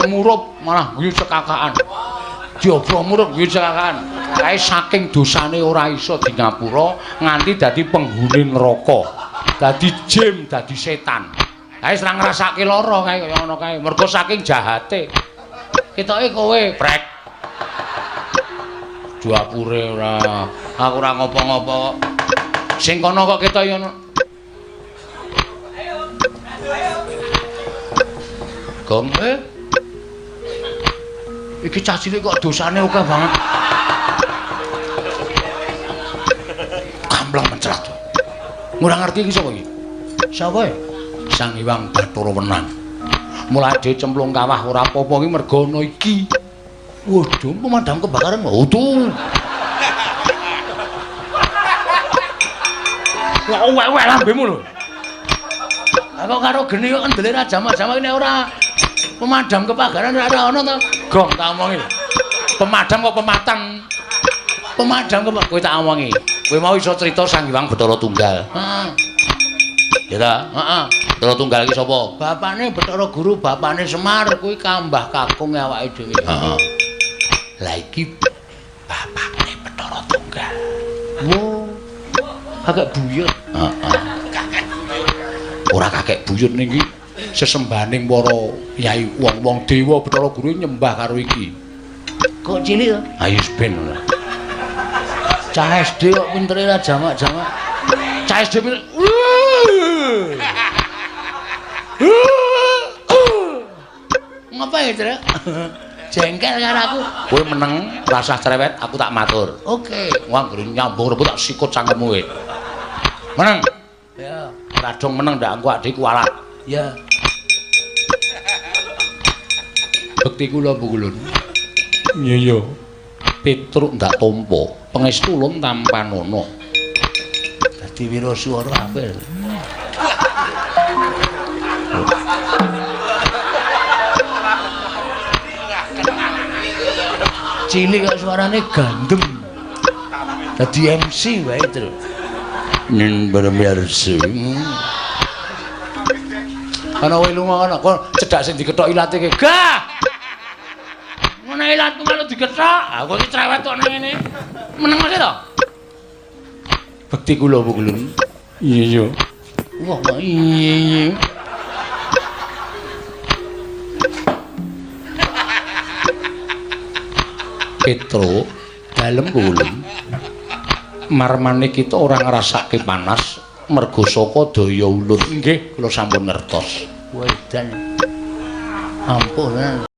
Murup malah guyu cekakaan. Diobong murup guyu cekakaan. Kae saking dosane ora iso di ngapura nganti dadi penghuni neraka. Dadi jim, dadi setan. Kae ora ngrasake lara kae kaya ngono kae. Mergo saking jahate. Ketoke kowe brek. Dapure ora. Aku ora ngopo-ngopo kok. Sing kono kok ketok ya ono. Gong iki cah cilik kok dosane akeh banget. Kampleng mencrat. Ora ngerti iki sapa iki? Sapa e? Sang Hyang Bathara Wenang. Mulai dhewe cemplung kawah ora apa-apa iki mergo ana iki. Waduh, pemadam kebakaran. Waduh. Wah, wek-wek lambemu lho. Lah kok karo geni kok kendele ra jamak-jamak ini ora pemadam kebakaran ora ana to. Gong tak omongi. Pemadam kok pematang. Pemadam kok kowe tak omongi. Kowe mau iso crita Sang Hyang Bathara Tunggal. Heeh. Ya ta? Heeh. Bathara Tunggal iki sapa? Bapane Bathara Guru, bapane Semar kuwi kambah kakung awake dhewe. Heeh. Lah iki bapakne Bathara Tunggal. Wo. Kakek buyut. Heeh. Ora kakek buyut niki sesembahaning para yai wong-wong dewa Bathara Guru nyembah karo iki. Kok cilik to? Ayo ben ora. Cah SD kok pintere ra jamak-jamak. Cah SD pinter. Ngapa ya, Trek? Jengkel karo aku. Kowe meneng, rasah cerewet, aku tak matur. Oke. Wah, anggere nyambung rebut tak sikut cangkemmu kowe. Meneng. Ya, ora dong meneng ndak engko adik kualat. Ya. Bekti kula Bu Kulun. Iya iya. Petruk ndak tampa, pangestu ulun tampanana. Dadi wiraswara apel. Cilik kok suarane gandeng. Dadi MC wae terus. Ning bermirsa. Ana kowe lunga ana kok cedhak sing dikethok ilate ki. Gah. Ngono ilatku malu dikethok. Aku iki cerewet kok nang ngene. Meneng mesti to? Bekti kula Bu Kulun. Iya iya. Wah, iya iya. Petro dalem kulun. Marmane kita ora ngrasake panas mergo saka daya ulun. Nggih, kula sampun ngertos. Wedan. Ampun.